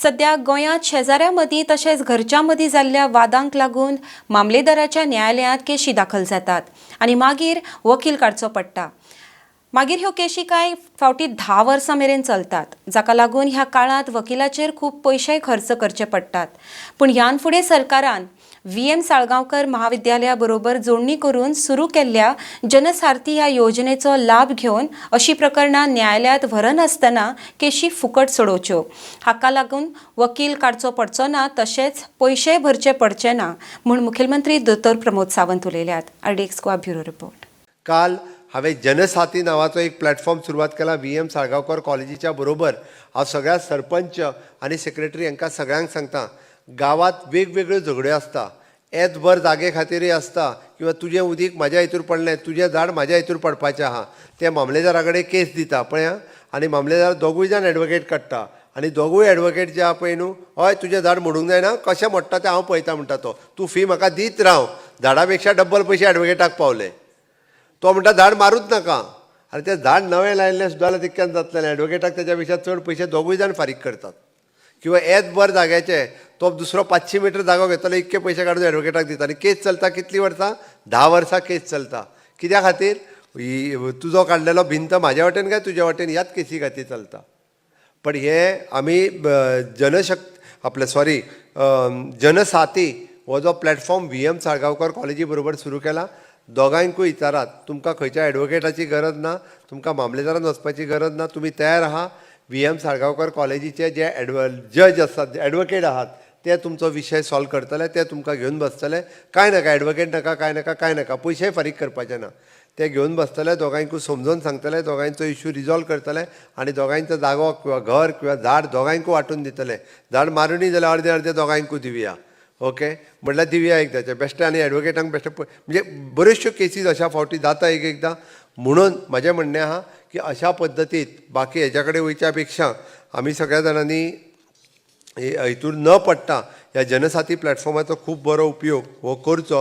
सध्या गोंयांत शेजाऱ्यां मदीं तशेंच घरच्यां मदीं जाल्ल्या वादांक लागून मामलेदाराच्या न्यायालयांत केशी दाखल जातात आनी मागीर वकील काडचो पडटा. मागीर ह्यो केशी कांय फावटी 10 वर्सां मेरेन चलतात, जाका लागून ह्या काळांत वकिलाचेर खूब पयशेय खर्च करचे पडटात. पूण ह्यान फुडें सरकारान व्ही एम साळगांवकर महाविद्यालया बरोबर जोडणी करून सुरू केल्ल्या जनसारथी ह्या योजनेचो लाभ घेवन अशी प्रकरणां न्यायालयांत व्हरनासतना केशी फुकट सोडोवच्यो. हाका लागून वकील काडचो पडचो ना, तशेंच पयशेय भरचे पडचे ना म्हूण मुखेलमंत्री दोतोर प्रमोद सावंत उलयल्यात. RDX Goa bureau report. काल हांवें जनसाथी नांवाचो एक प्लॅटफॉर्म सुरवात केला व्ही एम साळगांवकर कॉलेजीच्या बरोबर. हांव सगळ्या सरपंच आनी सेक्रेटरी हांकां सगळ्यांक सांगता, गांवांत वेगवेगळ्यो झगड्यो आसता, येतभर जागे खातीरय आसता किंवा तुजें उदीक म्हाज्या हितूर पडलें, तुजें झाड म्हाज्या हितूर पडपाचें आहा, ते मामलेदारा कडेन केस दिता पळय आं. आनी मामलेदार दोगूय जाण एडवोकेट काडटा आनी दोगूय एडवोकेट जे आहा पळय न्हू, हय तुजें झाड मोडूंक जायना, कशें मोडटा तें हांव पळयता म्हणटा तो, तूं फी म्हाका दीत राव. झाडा पेक्षा डब्बल पयशे एडवोकेटाक पावले. तो म्हणटा झाड मारूच नाका. आनी तें झाड नवें लायिल्लें सुद्दां जाल्यार तितक्यान जातलें, एडवोकेटाक तेच्या पेक्षा चड पयशे दोगूय जाण फारीक करतात. किंवा येतभर जाग्याचे तो दुसरो 500 मिटर जागो घेतलो, इतके पयशे काडून एडवोकेटाक दिता आनी केस चलता कितलीं वर्सां? 10 वर्सां केस चलता. कित्या खातीर? ही तुजो काडलेलो भिंत म्हाज्या वाटेन काय तुज्या वाटेन, ह्याच केसी खातीर चलता. पण हे आमी जनशक्त आपले सॉरी जनसाथी हो जो प्लॅटफॉर्म व्ही एम साळगांवकर कॉलेजी बरोबर सुरू केला, दोगांयकूय विचारात, तुमकां खंयच्या एडवोकेटाची गरज ना, तुमकां मामलेदारान वचपाची गरज ना, तुमी तयार आहा. व्ही एम साळगांवकर कॉलेजीचे जे जज आसात, एडवोकेट आहात, ते तुमचो विशय सॉल्व करतले, ते तुमकां घेवन बसतले. कांय नाका, एडवोकेट नाका, कांय नाका, कांय नाका, पयशेय फारीक करपाचे ना. ते घेवन बसतले, दोगांयकूय समजोवन सांगतले, दोगांयचो इशू रिजॉल्व करतले आनी दोगांयचो जागो किंवा घर किंवा झाड दोगांयकूय वांटून दितले. झाड मारुनी जाल्यार अर्दे अर्दे दोगांयकूय दिवया, ओके म्हटल्यार दिवया एकदाचें बेश्टें. आनी एडवोकेटांक बेश्टें म्हणजे बऱ्योचश्यो केसीस अशा फावटी जाता एक एकदां. म्हणून म्हाजें म्हणणें आहा की अशा पद्दतीत बाकी हेज्या कडेन वयच्या पेक्षा आमी सगळ्या जाणांनी हितूर न पडटा ह्या जनसाथी प्लॅटफॉर्माचो खूब बरो उपयोग हो करचो.